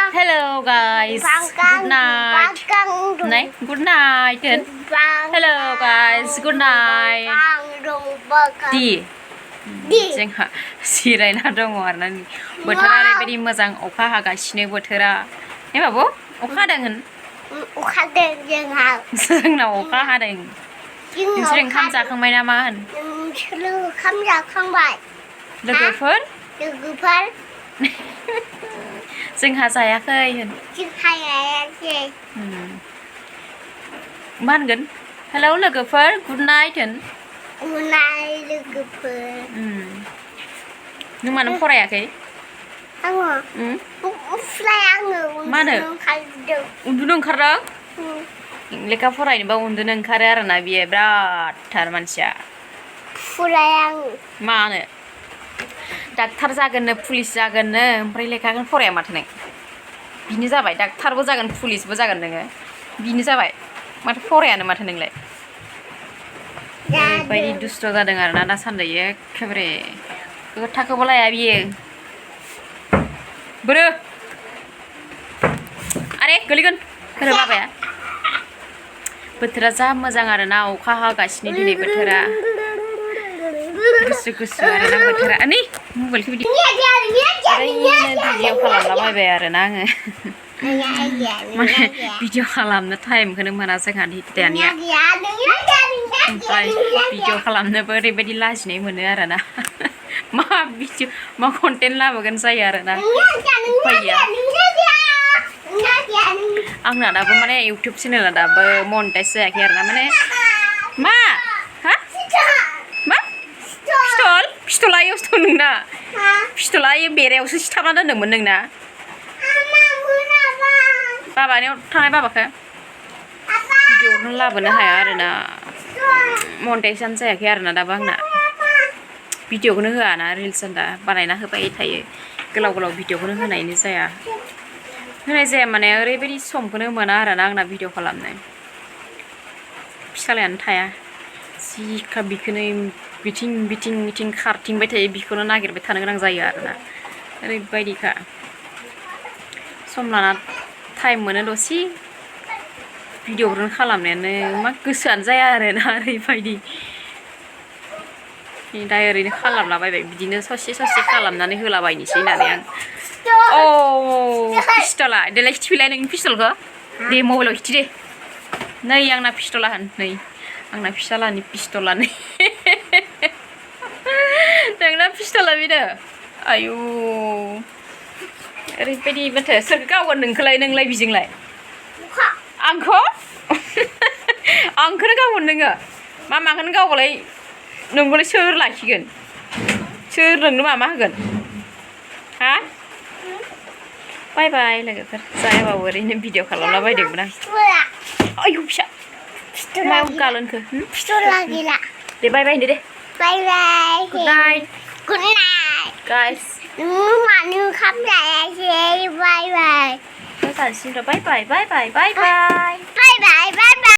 Hello guys, good night. Này, good night. Hello guys, good night. जोंहा जिरायना दङ आरोना बोथोरा ओरैबायदि मोजां अखा हागासिनो बोथोरा हे बाबु अखा हादों होन अखा हादों जोंनाव अखा हादों नोंसोर ओंखाम जाखांबाय नामा होन नोंसोर ओंखाम जाखांबाय लोगोफोर जोंहा जायाखै होन जोंहा जायाखै मा होनगोन हेलौ लोगोफोर गुड नाइट होन उनाय लोगोफोर नों मानो फरायाखै आङो मानो उन्दुनो ओंखारदों लेखा फरायनोबा उन्दुनो ओंखारो आरोना बियो बिराद थार मानसिया फराया आं मानो डाक्टार जागोननो पुलिस जागोननो ओमफ्राय लेखाखौनो फराया माथो नों बिनो जाबाय डाक्टारबो जागोन पुलिसबो जागोन नोङो बिनो जाबाय माथो फरायानो माथो नोंलाय ओरैबायदि दुस्थ' जादों आरोना दासान्दि एखेबारे खोथाखौबो लाया बियो बोरो आरे गोलैगोन होनो बाबाया बोथोरा जा मोजां आरोना अखा हागासिनो दिनै बोथोरा गुसु गुसु आरोना बोथोरा नै मबाइलखौ बिदि ओरैनो भिडिअ खालामलाबायबाय आरोना आङो माने भिडिअ खालामनो टाइमखौनो मोना जोंहा दानिया ओमफ्राय भिडिअ खालामनोबो ओरैबायदि लाजिनाय मोनो आरोना मा भिडिअ मा कन्टेन्ट लाबोगोन जायो आरोना उफाय गैया आंना दाबो माने इउटुब चेनेला दाबो मनिटाइज जायाखै आरोना माने मा हा मा पिस्तला इयावसो दं नोंना पिस्तला इयो बेरायावसो सिथाबना दोन्दोंमोन नोंना बाबानियाव थांनाय बाबाखौ भिडिअखौनो लाबोनो हाया आरोना मनिटाइजआनो जायाखै आरोना दाबो आंना भिडिअखौनो होआना रिल्सआनो दा बानायना होबाय थायो गोलाव गोलाव भिडिअखौनो होनायनो जाया होनाय जाया माने ओरैबायदि समखौनो मोना आरोना आंना भिडिअ खालामनो फिसालायानो थाया जिखा बिखौनो बिथिं बिथिं बिथिं खारथिंबाय थायो बिखौनो नागिरबाय थानो गोनां जायो आरोना ओरैबायदिखा सम लाना टाइम मोनो दसे भिडिअफोरनो खालामनायानो मा गोसोआनो जाया आरोना ओरैबायदि दा ओरैनो खालामलाबायबाय बिदिनो ससे ससे खालामनानै होलाबायनोसै होननानै आं अ पिस्तला देलाय खिथिफैलाय नोंनि पिस्तलखौ दे मबाइलाव खिथि दे नै आंना पिस्तला होन नै आंना फिसालानि पिस्तला नै नोंना पिस्तला बेनो आयु ओरैबायदि माथो सोरखौ गावगोन नोंलाय बिजोंलाय आंखौ आंखौनो गावगोन नोङो मामाखौनो गावबालाय नोंखौलाय सोर लाखिगोन सोर नोंनो मामा होगोन हा बाय बाय लोगोफोर जायाबाबो ओरैनो भिडिअ खालामला बायदोंमोन आं आयु फिसा मा गालोनखो पिस्तला गैला दे बाय बाय होनदो दे बाय बाय गुड नाइट गाइस मानो ओंखाम जायासै बाय बाय बाय बाय बाय बाय बाय बाय बाय